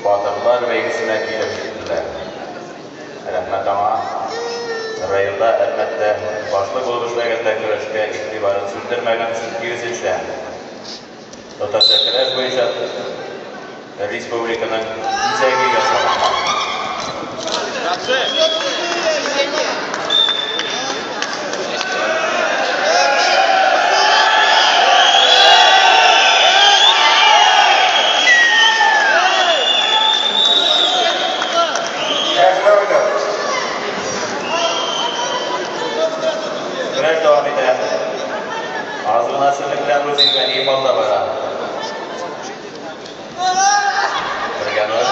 Батырлар бәйгесенә килеп җиттеләр. Рәхмәт аңа. Районда, Әлмәттә башлык булып эшләгәндә көрәшкә игътибарын сүндермәгән өчен, киресенчә, татарча көрәш буенча республиканың үзәге ясалган. Көрәш дәвам итә. Аз гына өстенлек белән Рузил Ганиев алда бара. Бергә ноль.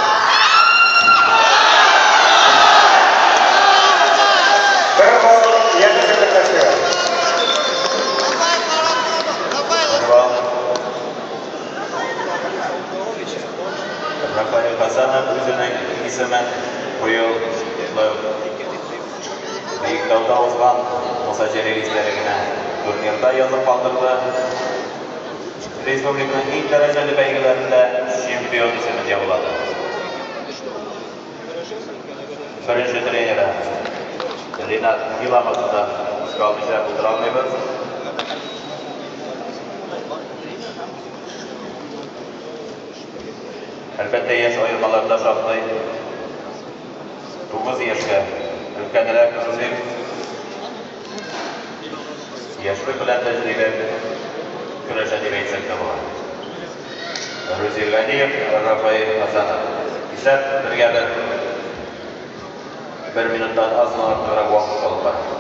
Бер балл Яшел берләшмәгә. Бер балл. Рафаэль Хасанов үзенең исемен быел шулай ук Биектауда узган Муса Җәлил истәлегенә турнирда язып калдырды. Республиканың иң дәрәҗәле бәйгеләрендә чемпион исемен яулады. Беренче тренеры Ринат Гиламовны да искә алмыйча булдыра алмыйбыз. Әлбәттә, яшь аермалары да шактый. 9 яшькә өлкәнрәк Рузил. Яшьлек белән тәҗрибә көрәшә дип әйтсәк тә була. Рузил Ганиев, Рафаэль Хасанов. Исәп бергә бер. Бер минуттан аз гына артыграк вакыт калып бара.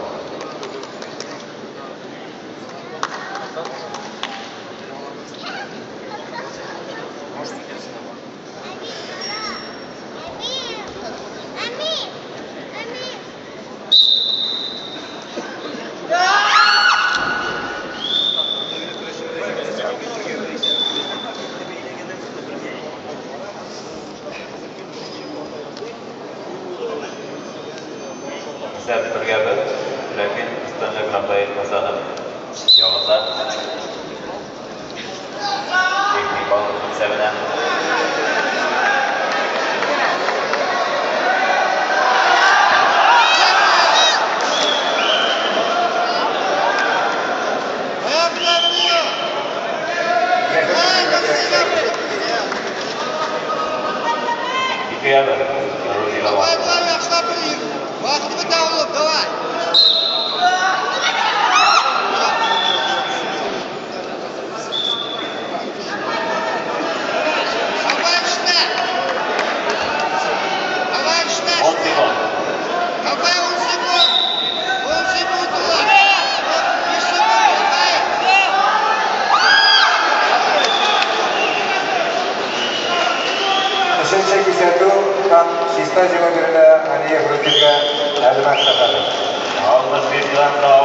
Исәп бергә бер, ләкин өстенлек Рафаэль Хасанов ягында. Техник балл исәбенә. Икегә бер. Рузил Давай, алга. давай, яхшылап Вакыт бетә, улым, давай. Давай, эшлә. Давай, эшлә. 10 секунд. Давай, 10 секунд. 10 секунд, улым. 5 секунд, давай. Өченче кисәтү һәм чиста җиңү бирелә Ганиев Рузилгә, Әлмәт шәһәре. 65 грамм.